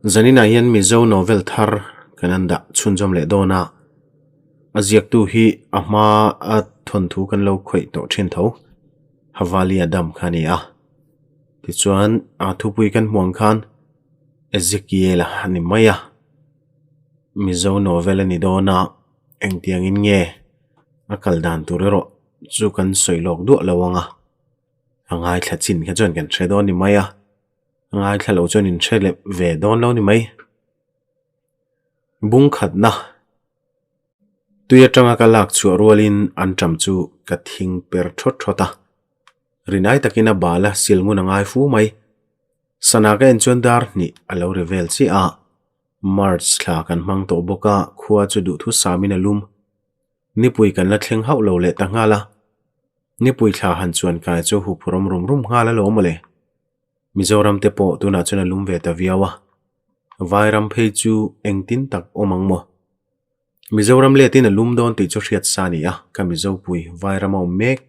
Zaninah hian Mizo novel thar kan han dah chhunzawm leh dawn a, a ziaktu hi a hma a thawnthu kan lo khawih tawh thin tho, Havali Adam kha a ni a. Tichuan a thupui kan hmuh ang khan Ezekiel-a a ni mai a, Mizo novel a ni dawn a, engtiangin nge a kal dan tur erawh chu kan sawi lawk duah lo ang a, a ngaithla chin kha chuan kan hre dawn ni mai a. A ngaithla lo chuan in hre leh ve dawn lo ni mai. Bung khatna tui atanga ka lak chhuah rualin an ṭam chu ka thing per thawt thawt a. Rinai takin a bal a sil ngun a ngai fu mai. Sana ka en chuan dar hnih a lo ri vel chiah a. March thla kan hmang tawh bawk a, khua chu duhthu samin a lum. Nipui kan la thleng hauh lo leh ta nghal a. Nipui thla han chuan kai chu huphurhawm rum rum nghal alawm mawle. Mizoram te pawh tunah chuan a lum ve ta viau a, Vairam phei chu engtin tak awm ang maw? Mizoram letin a lum dawn tih chu hriat sa a ni a, ka Mizopui Vairam a awm mek.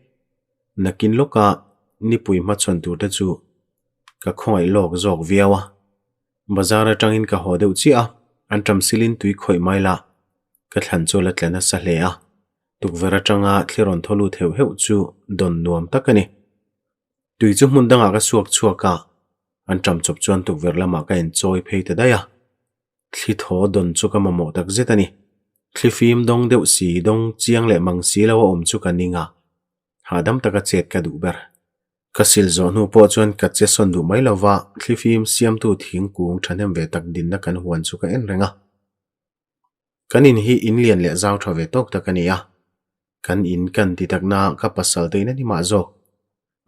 Nakin lawka nipui hmachhawn tur te chu ka khawngaih lawk zawk viau a. Bazar atangin ka haw deuh chiah a, an ṭam silin tui khawih mai la, ka thlan chu la tla nasa hle a, tukverh atanga thli rawn thaw lut heuh heuh chu dawn nuam tak a ni. Tui chu hmun dangah ka suak chhuak a, an ṭam chawp chuan tukverh lamah ka inchawi phei ta daih a. Thli thaw dawn chu ka mamawh tak zet a ni. Thli fim dawng deuh si dawng chiang leh mang si lo a awm chu ka ning a, hahdam taka chet ka duh ber. Ka sil zawh hnu pawh chuan ka che sawn duh mai lova, thli fim siamtu thingkung ṭhahnem ve tak dinna kan huan chu ka en reng a. Kan in hi in lian leh zau ṭha ve tawk tak a ni a, Kan in kan ti tak na ka pasal te in a ni mah zawk.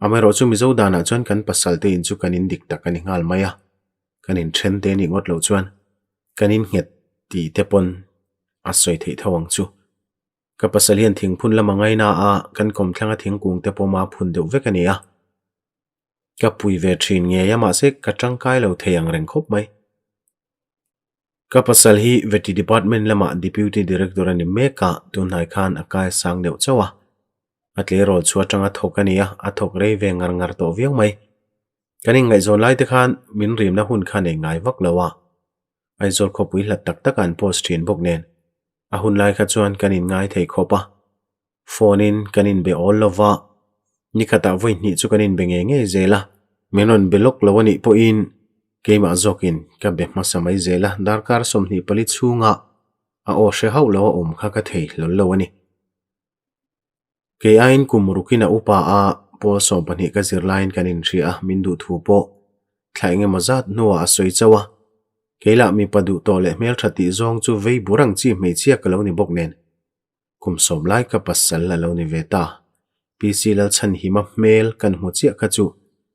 Amaherawh chu Mizo danah chuan kan pasal te in chu kan in dik tak a ni nghal mai a, kan in then te nih ngawt loh chuan kan in nghet tih te pawn a sawi theih tho ang chu. Ka pasal hian thingphun lam a ngaina a, kan kawmthlanga thingkung te pawh ma phun deuh vek a ni a. Ka pui ve thin ngei a mahse ka tangkai lo thei ang reng khawp mai. Ka pasal hi Vety Department lamah Deputy Director a ni mek a, tunhnai khan a kai sang deuh chauh a. A tleirawl chu atanga thawk a ni a, a thawk rei ve ngar ngar tawh viau mai. Kan inngaihzawn lai te khan min rimna hun kha nei ngai vak lo a. Aizawl khawpui hlat tak taka an post thin bawk nen, a hun lai kha chuan kan inngai thei khawp a. Phone in kan inbe awl lo va, nikhatah vawi hnih chu kan inbe ngei ngei zel a, min rawn be lawk lo a nih pawhin keimah zawkin ka be hmasa mai zel a, darkar 24 chhunga a aw hre hauh lo a awm kha ka thei hlawl lo a ni. Kei aiin kum rukin a upa a, pawl 12 ka zir laiin kan inhria a, min duh thu pawh thla eng emaw zat hnuah a sawi chauh a, kei lah mipa duh tawh leh hmeltha tih zawng chu vei bur ang chi hmeichhia ka lo ni bawk nen. Kum sawm lai ka pasal a lo ni ve ta. PC Lalchhanhima hmel kan hmu chiah kha chu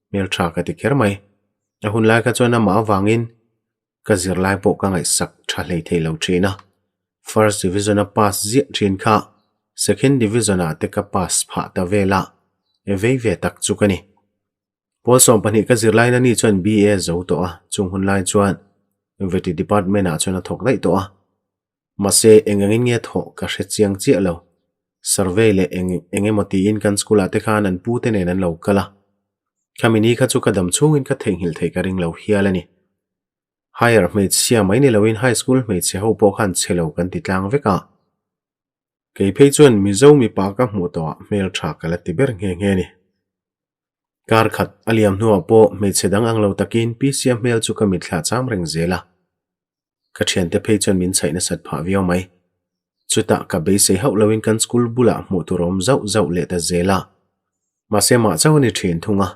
hmel tha ka ti kher mai. A hun lai kha chuan amah avangin ka zirlai pawh ka ngaihsak tha hlei thei lo thin a. First Division a pass ziah thin kha Second Division ah te ka pass phah ta vel a, e vei ve tak chu ka ni. Pawl 12 ka zirlai na ni chuan BA zo tawh a, chung hun lai chuan Vety Department ah chuan a thawk daih tawh a. Mahse, eng engin nge thawh ka hre chiang chiah lo. Survey leh eng eng emaw tiin kan school ah te khan an pu te nen an lo kal a. Khami ni kha chu ka dam chhungin ka theihnghilh theih ka ring lo hial a ni. Higher hmeichhia mai ni loin high school hmeichhe ho pawh khan chhe lo kan ti tlang vek a. Kei phei chuan Mizo mipa ka hmuh tawhah hmel tha ka la ti ber nghe nghe a ni. Kar khat a liam hnuah pawh hmeichhe dang ang lo takin PC-a hmel chu ka mitthla cham reng zel a. Ka thiante phei chuan min chhaih nasat phah viau mai. Chutah ka beisei hauh loin kan school bulah hmuh tur a awm zauh zauh leh ta zel a. Mahse mah chauh a ni thin thung a,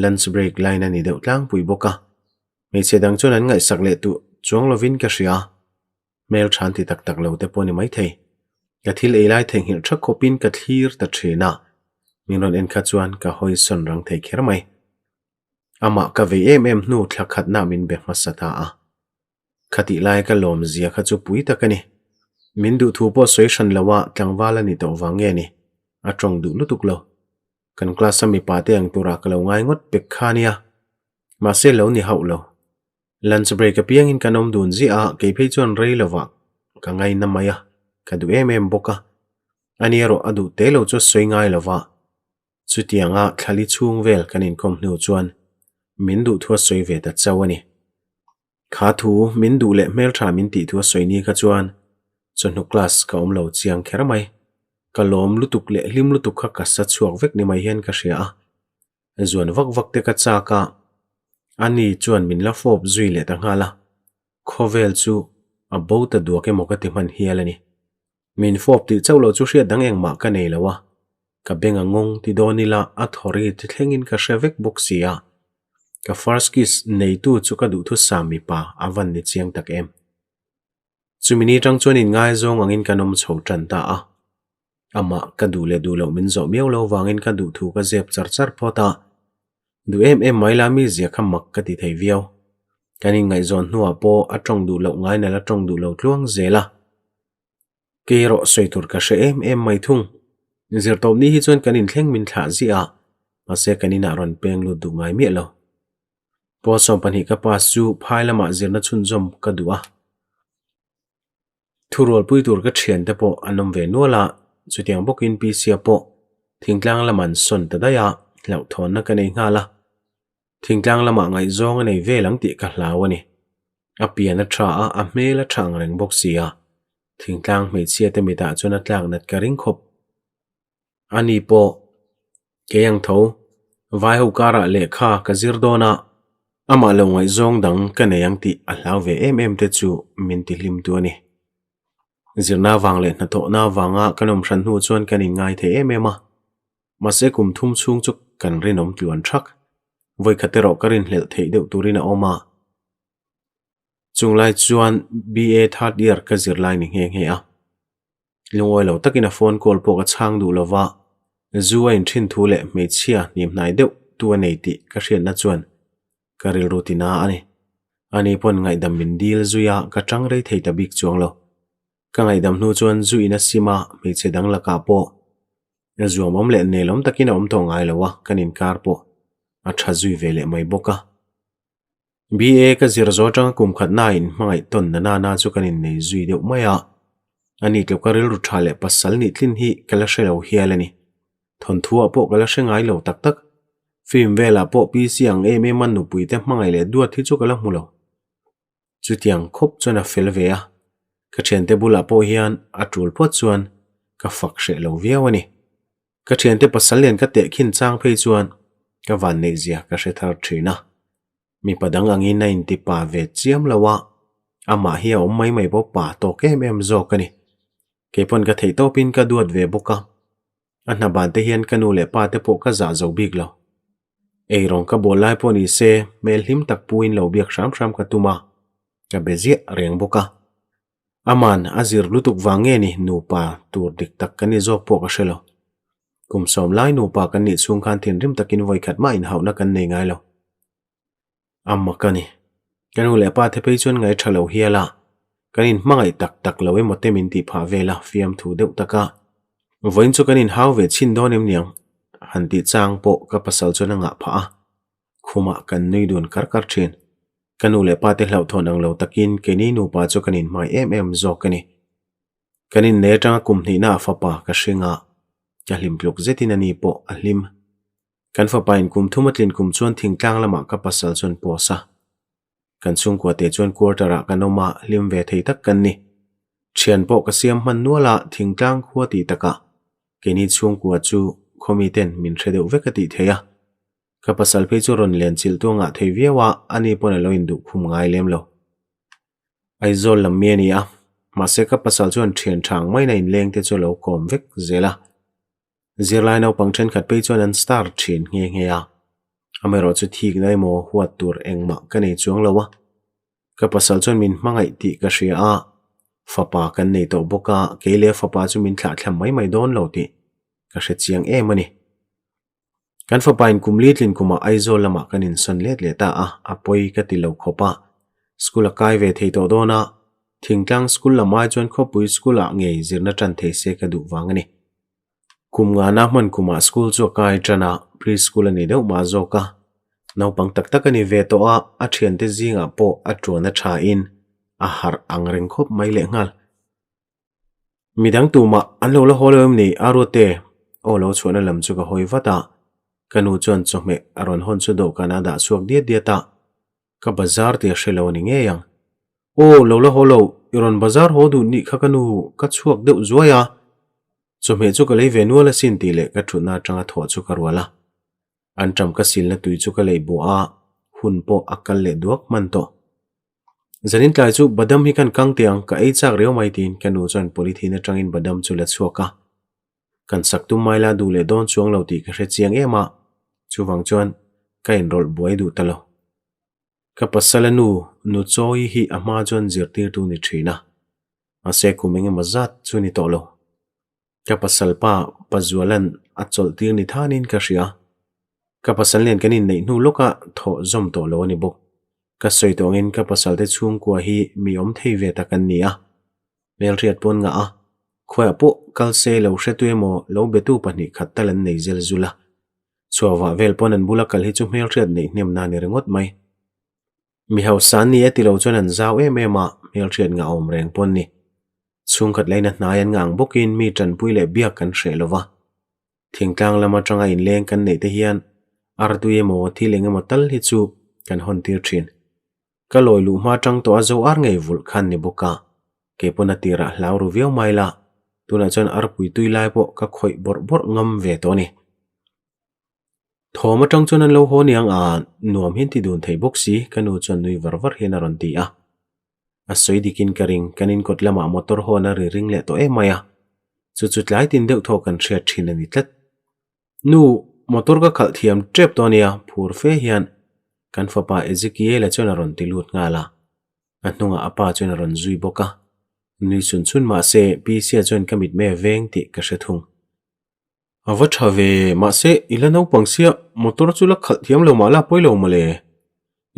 lunch break line a ni deuh tlangpui bawk a. Hmeichhe dang chuan an ngaihsak leh tuh chuang lovin ka hria. Hmel than ti tak tak lo te pawh a ni maithei. Ka thil ei lai theihnghilh tha khawpin ka thlir ta thin a, min rawn en kha chuan ka hawi sawn rang thei kher mai. Amah ka vei em em hnu thla khatna min be hmasa ta a. Khatih lai ka lawm zia kha chu pui tak a ni. Min duh thu pawh sawi hran lo a tlangval a ni tawh vang nge ni? A tawng duh lutuk lo. Kan class a mipa te ang turah ka lo ngai ngawt pek kha nia. Mahse lo ni hauh lo. Lunch break apiangin kan awm dun ziah a, kei phei chuan rei lovah ka ngaina mai a, ka duh em em bawk a. Ani erawh a duh te lo chu a sawi ngai lova. Chutianga thlali chhung vel kan inkawm hnu chuan min duh thu a sawi ve ta chauh a ni. Kha thu min duh leh hmeltha min tih thu a sawi ni kha chuan chawhnu class ka awm lo chiang kher mai. Ka lawm lutuk leh hlim lutuk kha ka sa chhuak vek ni mai hian ka hria a. Zuan vak vak te ka chak a, ani chuan min la fawp zui leh ta nghal a. Khawvel chu a bo ta duak emaw ka ti hman hial a ni. Min fawp tih chauh loh chu hriat dang engmah ka nei lo a, ka beng a ngawng ti dawn ila a thaw ri ti thlengin ka hre vek bawk si a. Ka first kiss neitu chu ka duhthusam mipa a van ni chiang tak em. Chumi ni tang chuan inngaizawng angin kan awm chho tan ta a. Amah ka duh leh duh loh min zawh miau lo vangin ka duh thu ka zep char char phawt a. Duh em em mai la mi zia kha mak ka ti thei viau. Kan inngaihzawn hnuah pawh a tawng duh loh ngai nalh a tawng duh lo tluang zel a. Kei erawh sawi tur ka hre em em mai thung. Zirtawpni hi chuan kan inthleng min thlah ziah a, mahse kan inah rawn peng lut duh ngai miah lo. Pawl 12 ka pass chu phai lamah zirna chhunzawm ka duh a. Thurualpui tur ka thiante pawh an awm ve nual a, chutiang bawkin PC-a pawh thingtlang lam an sawn ta daih a, hlauhthawnna ka nei nghal a. Thingtlang lamah ngaihzawng a nei vel ang tih ka hlau a ni. A pian a tha a, a hmel a tha ang reng bawk si a, thingtlang hmeichhia te mitah chuan a tlak nat ka ring khawp. Ani pawh kei ang tho, vai ho karah lehkha ka zir dawn a, amah lo ngaihzawng dang ka nei ang tih a hlau ve em em te chu min ti hlim tu a ni. Zirna vang leh hnathawhna vanga kan awm hran hnu chuan kan inngai thei em em a, mahse kum thum chhung chu kan rinawm tluan thak. Vawikhat erawh ka rinhlelh theih deuh turin a awm a. Chunglai chuan BA third year ka zir lai ni nghe nghe a. Lungawi lo takin a phone call pawh ka chhang duh lova, zu a inthin thu leh hmeichhia hniamhnai deuh tu a nei tih ka hriatna chuan ka rilru ti na a ni. Ani pawn ngaihdam min dil zui a, ka tang rei thei ta bik chuang lo. Ka ngaihdam hnu chuan zu in a sim a, hmeichhe dang lakah pawh zuamawm leh nelawm takin a awm tawh ngai lo a, kan inkar pawh a tha zui ve leh mai bawk a. BA ka zir zawh atanga kum khat nain hmangaih tawn na nana chu kan innei zui deuh mai a. Ani tluka rilru tha leh pasal nih tlin hi ka la hre lo hial a ni. Thawnthuah pawh ka la hre ngai lo tak tak. Film velah pawh PC ang em em a nupuite hmangaih leh duat hi chu ka la hmu lo. Chutiang khawp chuan a fel ve a, ka thiante bulah pawh hian a tul phawt chuan ka fak hreh lo viau a ni. Ka thiante pasal nen ka tehkhin chang phei chuan ka vanneihzia ka hre thar thin a. Mipa dang angin a inti pa ve chiam lo a, amah hi a awm mai mai pawh pa tawk em em zawk a ni. Keipawn ka theih tawpin ka duat ve bawk a, a hna ban te hian ka nu leh pa te pawh ka zah zo bik lo. Eirawng ka bawl lai pawh ni se hmel hlim tak puin lo biak hram hram ka tum a, ka be ziah reng bawk a. Aman a zir lutuk vang nge ni nupa tur dik tak kan ni zawk pawh ka hre lo. Kum sawm lai nupa kan nih chhung khan thinrim takin vawi khat mah inhauhna kan nei ngai lo. A mak a ni. Ka nu leh pa te phei chuan ngai tha lo hial a, kan inhmangaih tak tak lo emaw te min tih phah vel a, fiamthu deuh tak a. Vawiin chu kan inhau ve chhin dawn em niang? Han tih chang pawh ka pasal chuan a ngah phah a, khumah kan nui dun kar kar thin. Ka nu leh pa te hlauhthawn ang lo takin keini nupa chu kan inhmai em em zawk a ni. Kan innei atanga kum hnihna a fapa ka hring a, ka hlim tluk zetin a ni pawh a hlim. Kan fapa in kum thum a tlin kum chuan thingtlang lamah ka pasal chuan post a. Kan chhungkua te chuan quarter ah kan awm a, hlim ve thei tak kan ni. Thian pawh ka siam hman nual a, thingtlang khua tih takah keini chhungkua chu khawmi ten min hre deuh vek a tih theih a. Ka pasal phei chu rawn len chilh tu a ngah thei viau a, ani pawn a lo induh khum ngai lem lo. Aizawl lam mi a ni a, mahse ka pasal chuan thian tha ang maiin a inleng te chu a lo kawm vek zel a. Zirlai naupang thenkhat phei chuan an star thin nghe nghe a, amaherawh chu thikna emaw huat tur engmah ka nei chuang lo a. Ka pasal chuan min hmangaih tih ka hria a, fapa kan nei tawh bawk a, kei leh fapa chu min thlahthlam mai mai dawn lo tih ka hre chiang em a ni. Kan fapa in kum li tlin kumah Aizawl lamah kan insawn let leh ta a, a pawi ka ti lo khawp a. School a kai ve thei tawh dawn a, thingtlang school lam ai chuan khawpui school ah ngei zirna tan thei se ka duh vang a ni. Kum ngana hman kumah school chu a kai tan a, pre-school a ni deuh mah zawk a. Naupang tak tak a ni ve tawh a, a thiante zingah pawh a tuan a tha in a harh ang reng khawp mai lehnghal. Midang tumah an lo la haw lo em ni? A ruat e. Aw lo chhuahna lam chu ka hawi vat a, ka nu chuan chawhmeh a rawn hawn chu dawhkanah a dah chhuak diat diat a. Ka bazar tih a hre lo a ni ngei ang. Aw, lo la haw lo, i rawn bazar haw duh nih kha ka nu, ka chhuak deuh zuai a. Chawhmeh chu ka lei ve nual asin tih leh ka thutna atanga thawh chu ka rual a. An ṭam ka silna tui chu ka leih buah a, hun pawh a kal leh duak hman tawh. Zanin tlai chu badam hi kan kang teh ang, ka ei chak riau mai tiin ka nu chuan polythene atangin badam chu la chhuak a. Kan sak tum mai la duh leh dawn chuang lo tih ka hre chiang em a, chuvang chuan ka inrawlh buai duh ta lo. Ka pasala nu, nu Chawi hi a hma chuan zirtirtu ni thin a, mahse kum engemaw zat chu ni tawh lo. Ka pasal pa Pazuala'n a chawlh tir ni thanin ka hria. Ka pasal nen kan inneih hnu lawkah thawh zawm tawh lo a ni bawk. Ka sawi tawh angin ka pasalte chhungkua hi mi awm thei ve tak an ni a. Hmelhriat pawn ngah a, khawiah pawh kal se lo hretu emaw lo betu pahnih khat tal an nei zel zul a. Chhuahvah vel pawn an bula kal hi chu hmelhriat neih hnemna a ni ringawt mai. Mi hausa an ni e ti lo chuan an zau em em a, hmelhriat ngah awm reng pawn ni. Chhungkhat laina hnai an ngang bawkin mi tanpui leh biak kan hreh lo va. Thingtlang lam atanga inleng kan neih te hian artui emaw thil eng emaw tal hi chu kan hawn tir thin. Ka lawi luh hma tang tawh a zo ar ngei vulh khan ni bawk a, kei pawn a tirah hlau ru viau mai la, tunah chuan arpui tui lai pawh ka khawih bawrh bawrh ngam ve tawh a ni. Thawm atang chuan an lo haw niang a, nuam hian ti dun thei bawk si, ka nu chuan nui var var hian a rawn ti a. A sawi dikin ka ring, kan inkawt lamah motor hawn a ri ring leh tawh em mai a, chu chu tlai tin deuh thaw kan hriat thin a ni tlat. Nu, motor ka khalh thiam tep tawh a nia, phur fe hian kan fapa Ezekiel-a chuan a rawn ti lut nghal a, a hnungah a pa chuan a rawn zui bawk a, nui chun chun mahse Pisia chuan ka mitmei a veng tih ka hre thung. A va tha ve, mahse i la naupang sia motor chu la khalh thiam lo mah la pawi lo mawle.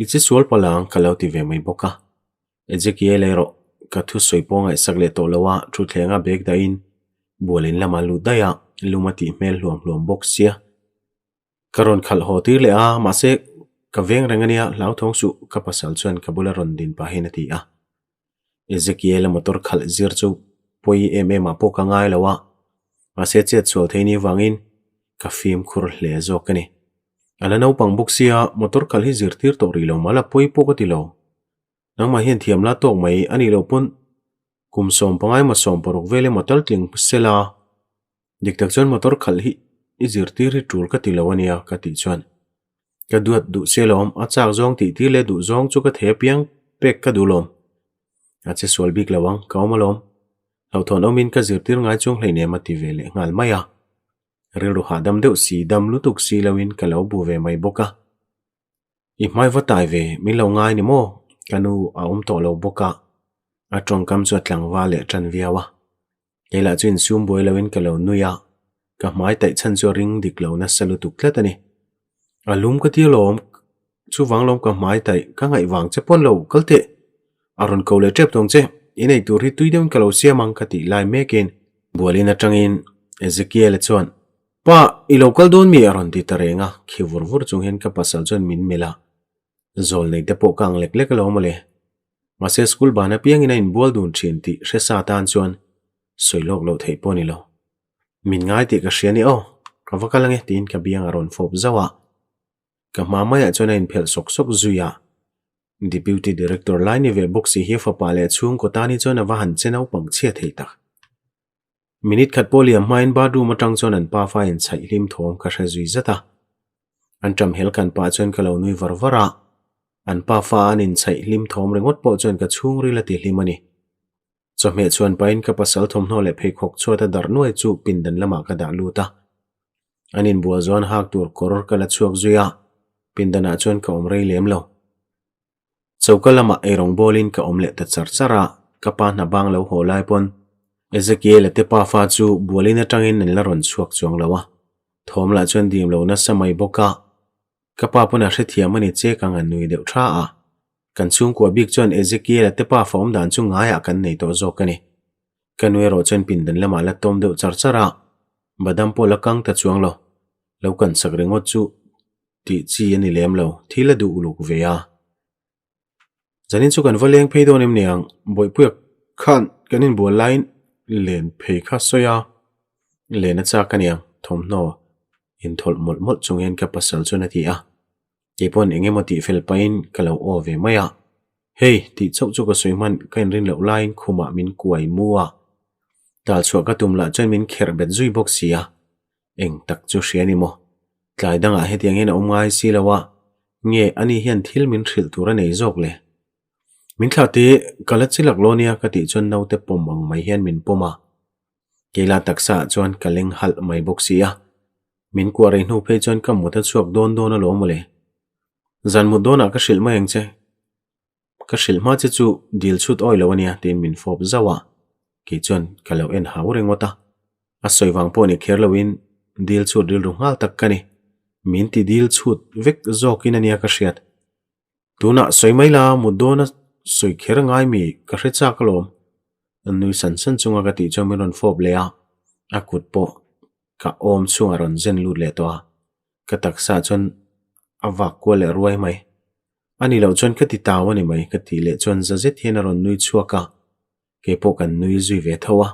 I che sual palh ang ka lo ti ve mai bawk a. Ezekiel erawh ka thusawi pawh ngaihsak leh tawh lo a, thutthleng a bag dahin bualin lamah lut daih a, lum a tih hmel hluam hluam bawk sia. Ka rawn khalh haw tir leh a, mahse ka veng reng a nia, hlauthawng suh ka pasal chuan ka bula rawn din pahin a ti a. Ezekiel-a motor khalh zir chu pawi em em ah pawh ka ngai lo a, mahse chet sual thei ni vangin ka fimkhur hle zawk a ni. A la naupang bawk sia, motor khalh hi zirtir tawh rih lo mah la pawi pawh ka ti lo. Nangmah hian thiam la tawk mai a nih loh pawn kum 15 emaw 16 vel emaw tal tling sela Dik tak chuan motor khalh hi i zirtir hi tul ka ti lo a nia ka tih chuan ka duat duh che lawm, a chak zawng tih tir leh duh zawng chu ka thei apiang pek ka duh lawm. A che sual bik lo ang, ka awm alawm. Hlauhthawn awmin ka zirtir ngai chuang hleinem a ti ve leh nghal mai a. Rilru hahdam deuh si, dam lutuk si loin ka lo bu ve mai bawk a. I hmai va tai ve, min lo ngai ni maw? Ka nu a awm tawh lo bawk a, a tawngkam chu a tlangval leh tan viau a. Kei lah chu insum buai loin ka lo nui a, ka hmai taih chhan chu a ring dik lo nasa lutuk tlat a ni. A lum ka ti alawm, chuvang lawm ka hmai taih, ka ngaih vang che pawn lo kal teh. A rawn ko leh tep tawng che, i nei tur hi tui deuhin ka lo siam ang ka tih lai mekin Bualin atangin Ezekiel-a chuan Pa, i lo kal dawn mi? a rawn ti ta reng a, khi vur vur chung hian ka pasal chuan min melh a, zawl nei te pawh ka ang lek lek alawm mawle. Mahse school ban apiangin a inbual dun thin tih hre sa tan chuan sawi lawk loh theih pawh a ni lo. Min ngai tih ka hria ni aw, ka va kal ange tiin ka biang a rawn fawp zauh a. Ka hma maiah chuan a inphelh sawk sawk zui a, Deputy Director lai ni ve bawk si hi fapa leh chhungkaw tan hi chuan a va han che naupang chhia thei tak. Minute khat pawh liam hmain bathroom atang chuan an pafa in chhaih hlim thawm ka hre zui zat a. An ṭam hel kan pah chuan ka lo nui var var a. An pafa an inchhaih hlim thawm ringawt pawh chuan ka chhungril a ti hlim a ni. Chawhmeh chhuan pahin ka pasal thawmhnaw leh pheikhawk chhuat a darh nuai chu pindan lamah ka dah lut a. An inbual zuan hak tur kawr ka la chhuak zui a, pindanah chuan ka awm rei lem lo. Choka lamah eirawng bawlin ka awm leh ta char char a, ka pa hna bang lo haw lai pawn Ezekiel-a te pafa chu bualin atangin an la rawn chhuak chuang lo a, thawm lah chuan dim lo nasa mai bawk a, ka pa pawn a hrethiam a ni che ka ngan nui deuh tha a, kan chhungkua bik chuan Ezekiel-a te pafa awm dan chu ngaiah kan nei tawh zawk a ni. Ka nu erawh chuan pindan lamah la tawm deuh char char a, badam pawh la kang ta chuang lo, lo kan sak ringawt chu Tih chi a ni lem lo, thil a duh uluk ve a. Zanin chu kan va leng phei dawn em niang, Bawihpuia khan kan inbual laiin len phei kha sawi a, len a chak a niang, thawmhnaw inthawlh mawlh mawlh chung hian ka pasal chuan a ti a. Kei pawn eng emaw tih fel pahin ka lo aw ve mai a. Hei, tih chauh chu ka sawi hman, ka inrin loh laiin khumah min kuai mu a. Tal chhuah ka tum lah chuan min kherh bet zui bawk si a. Eng tak chu hria ni maw? Tlai dangah hetiang hian a awm ngai si lo a, nge ani hian thil min hrilh tur a nei zawk le? Min thlah tih ka la chi lak lo nia ka tih chuan naute pawm ang mai hian min pawm a. Keila taksa ah chuan ka leng halh mai bawk si a. Min kuah rei hnu phei chuan ka mut a chhuak dawn dawn alawm mawle. Zan mut dawnah ka hrilh mai ang che. Ka hrilh hma che chu dil chhut awi lo ania tiin min fawp zauh a. Kei chuan ka lo en hau ringawt a. A sawi vang pawh ni kher loin dil chhut rilru nghal tak ka ni. Min ti dil chhut vek zawkin ania ka hriat. Tunah sawi mai la, mut dawna sawi kher ngai mi ka hre chak alawm. An nui san san chunga ka tih chuan min rawn fawp leh a, a kut pawh ka awm chhungah rawn zen lut leh tawh a, ka taksa chuan a vak kual leh ruai mai. A ni loh chuan ka ti tau a ni mai ka tih leh chuan za zet hian a rawn nui chhuak a, kei pawh kan nui zui ve tho a.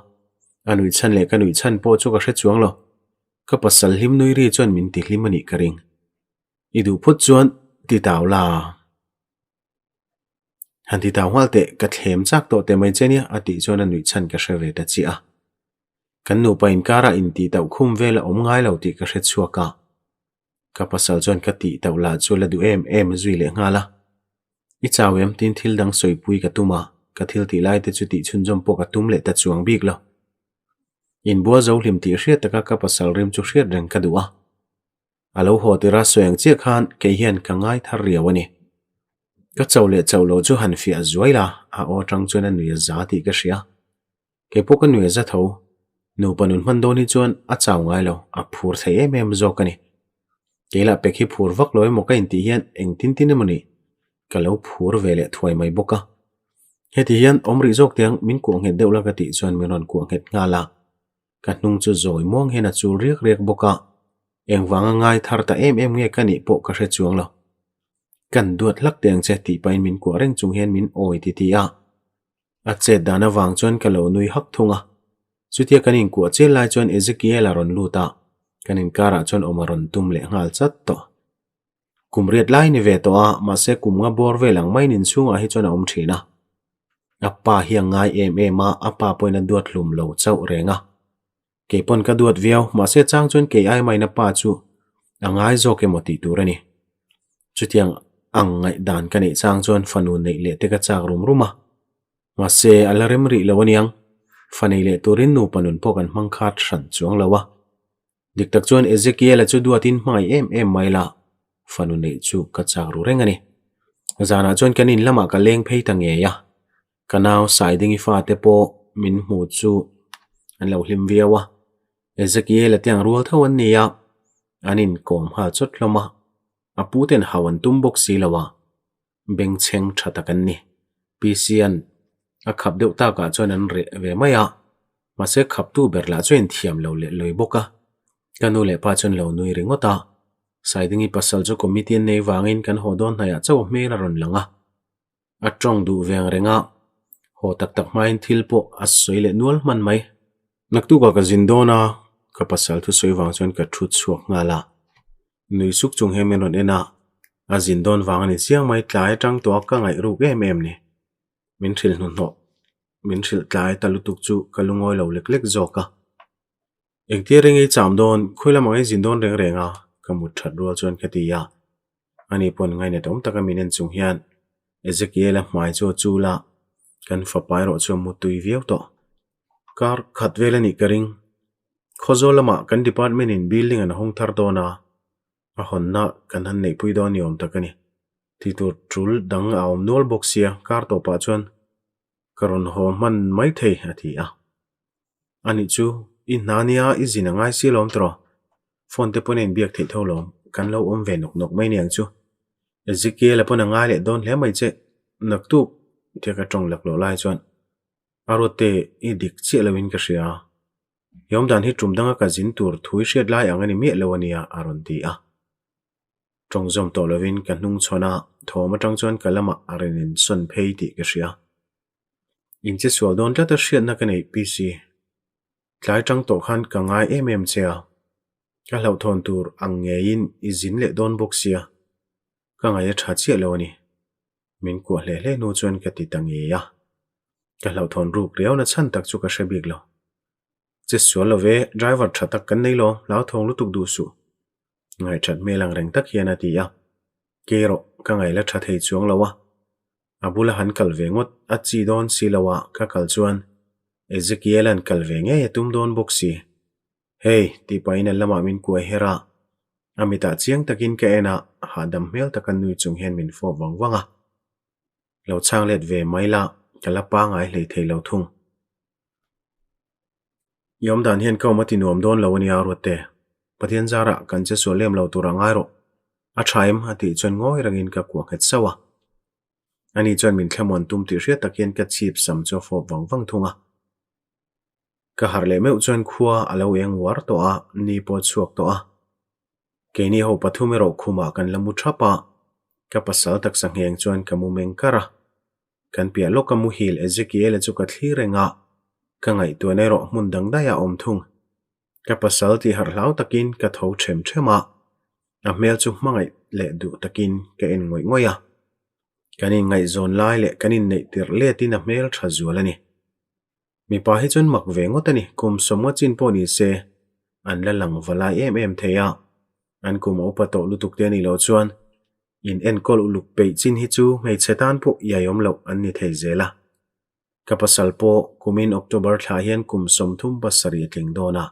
A nuih chhan leh ka nuih chhan pawh chu ka hre chuang lo, ka pasal hlim nui ri chuan min ti hlim a nih ka ring. I duh phawt chuan ti tau la. Han ti tau nghal teh, ka thlem chak tawh teh mai che nia a tih chuan a nuih chhan ka hre ve ta chiah a. Kan nupa inkarah intih tauh khum vel a awm ngai lo tih ka hre chhuak a. Ka pasal chuan ka tih tauh lah chu la duh em em zui leh nghal a. I chau em tiin thil dang sawipui ka tum a, ka thil tih lai te chu tih chhunzawm pawh ka tum leh ta chuang bik lo. Inbual zo hlim tih hriat taka ka pasal rim chu hriat reng ka duh a. A lo haw tir a sawi ang chiah khan kei hian ka ngai thar riau a ni. Ka cho leh cho lo chu han fiah zuai la, a aw atang chuan a nui a za tih ka hria. Kei pawh ka nui a za tho. Nupa nun hman dawn hi chuan a chau ngai lo, a phur thei em em zawk a ni. Kei lah pek hi phur vak lo emaw ka intih hian engtin tin emaw ni ka lo phur ve leh thuai mai bawk a. Heti hian awm rih zawk tiang min kuah nghet deuh la ka tih chuan min rawn kuah nghet nghal a. Ka hnung chu zawi muang hian a chul riak riak bawk a, engvanga ngai thar ta em em nge ka nih pawh ka hre chuang lo. Kan duat hlak teh ang che tih pahin min kuah reng chung hian min awi ti ti a. A chet dan avang chuan ka lo nui hak thung a. Chutia kan inkuah chial lai chuan Ezekiel a rawn lut a, kan inkarah chuan awm a rawn tum leh nghal chat tawh. Kum riat lai ni ve tawh a, mahse kum nga bawr vel ang maiin inchhungah hi chuan a awm thin a. A pa hi a ngai em em a, a pa pawhin a duat hlum lo chauh reng a. Kei pawn ka duat viau, mahse chang chuan kei ai main a pa chu a ngai zawk emaw tih tur a ni. Chutiang ang ngaihdan ka neih chang chuan fanu neih leh te ka chak rum rum a. Mahse a la rem rih lo aniang, fa nei leh turin nupa nun pawh kan hmang khat hran chuang lo a. Dik tak chuan Ezekiel-a chu duatin hmangaih em em mai la, fanu neih chu ka chak ru reng a ni. Zanah chuan kan in lamah ka leng phei ta ngei a, ka nau Saidingi fate pawh min hmu chu an lo hlim viau a. Ezekiel-a te ang rual tho an ni a, an inkawm nghal chawt hlawm a, a pu ten hau an tum bawk si lo a. Bengchheng tha tak an ni. PC-a'n a khap deuh takah chuan an reh ve mai a, mahse khaptu ber lah chu a inthiam lo leh lawi bawk a. Ka nu leh pa chuan lo nui ringawt a, Saidingi pasal chu committee an nei vangin kan haw dawn hnaiah chauh hmel a rawn lang a. A tawng duh ve ang reng a, haw tak tak hmain thil pawh a sawi leh nual hman mai. Naktukah ka zin dawn a, ka pasal thusawi vang chuan ka thu chhuak nghal a. Nui suk chung hian min rawn en a, a zin dawn vang a ni chiang mai, tlai atang tawh a ka ngaih ruk em em ni. Min hrilh hnuhnawh, min hrilh tlai ta lutuk chu ka lungawi lo lek lek zawk a. Engtia reng ei cham dawn, khawi lamah ei zin dawn reng reng a, ka mut that rual chuan ka ti a. Ani pawn ngainat awm taka min en chung hian Ezekiel-a hmai chu a chul a, kan fapa erawh chu a mu tui viau tawh. Kar khat vel a nih ka ring. Khawzawl lamah kan department in building an hawng thar dawn a, a hawnna kan han neihpui dawn ni awm tak a ni. Tih tur tul dang a awm nual bawk sia, kar tawpah chuan ka rawn haw hman mai thei a ti a. Anih chu, i hna nia i zin a ngai si lawm tawh. Phone te pawn a inbiak theih tho lawm, kan lo awm ve nawk nawk mai niang chu. Ezekiel-a pawn a ngai leh dawn hle mai che, naktuk tia ka tawng laklawh lai chuan a ruatte i dik chiah loin ka hria. I awmdan hi tum danga ka zin tur thu i hriat lai ang a ni miah lo ania a rawn ti a. Tawng zawm tawh lovin ka hnung chhawn a, thawm atang chuan ka lamah a rawn insawn phei tih ka hria. Inche sual dawn tlat a hriatna ka neih PC. Tlai tang tawh khan ka ngai em em che a, ka hlauhthawn tur ang ngeiin i zin leh dawn bawk sia. Ka ngaih a tha chiah lo a ni. Min kuah hle hle hnu chuan ka ti ta ngei a. Ka hlauhthawn ruk riauna chhan tak chu ka hre bik lo. Che sual lo ve, driver tha tak kan nei lo, hlauthawng lutuk duh suh. Ngaihthat hmel ang reng tak hian a ti a. Kei erawh ka ngaih la tha thei chuang lo a. A bula han kal ve ngawt a chi dawn si lo a ka kal chuan Ezekiel-a'n kal ve ngei a tum dawn bawk si. Hey, tih pahin a lamah min kuai her a. A mitah chiang takin ka en a, hahdam hmel taka nui chung hian min fawp vang vang a. Lo chhang let ve mai la, ka la pangai hlei thei lo thung. I awm dan hian ka awm a ti nuam dawn lo a nia Ruatte. Pathian zarah kan che sual lem lo tur a ngai rawh. A tha em? a tih chuan ngawi rengin ka kuah nghet sauh a. Ani chuan min thlamuan tum tih hriat tak hian ka chhip sam chu a fawp vang vang thung a. Ka harh leh meuh chuan khua a lo eng uar tawh a, ni pawh a chhuak tawh a. Keini ho pathum erawh khumah kan la mu thap a, ka pasal taksa ngheng chuan ka mu meng kar a. Kan piah lawka muhil Ezekiel-a chu ka thlir reng a, ka ngaihtuahna erawh hmun dang daih a awm thung. Ka pasal tih harh hlau takin ka tho ṭhem ṭhem a, a hmel chu hmangaih leh duh takin ka en ngawih ngawih a. Kan inngaihzawn lai leh kan inneih tirh letin a hmel ṭha zual a ni. Mipa hi chuan mak ve ngawt a ni, kum sawmnga chin pawh ni se an la lang va lai em em thei a, an kum a upa tawh lutuk te a nih loh chuan in enkawl uluk peih chin hi chu hmeichhe tan pawh iaiawm loh an ni thei zel a. Ka pasal pawh kumin October thla hian kum 37 a tling dawn a,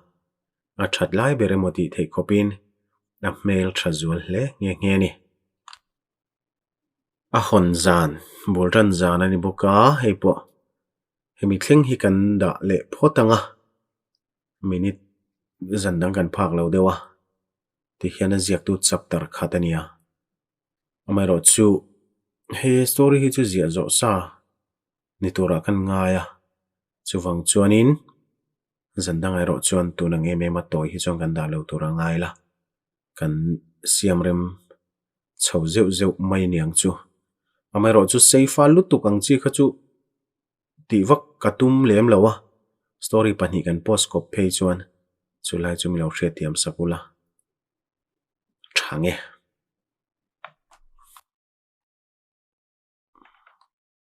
a that lai ber emaw tih theih khawpin a hmel tha zual hle nghe nghe a ni. A hawn zan, bul tan zan a ni bawk a, hei pawh hemi thleng hi kan dah leh phawt ang a, minute zan dang kan phak lo deuh a, tikhian a ziaktu chapter khat a ni a. Amaherawhchu he story hi chu ziah zawh sa ni turah kan ngai a, chuvang chuanin zan dangah erawh chuan tun ang em em a tawi hi chuan kan dah lo tur a ngai la. Kan siam rem chho zeuh zeuh mai aniang chu. Amaherawh chu seifa lutuk ang chi kha chu tih vak ka tum lem lo a, story pahnih kan post kawp phei chuan chulai chu mi lo hriatthiam sak ula tha nge.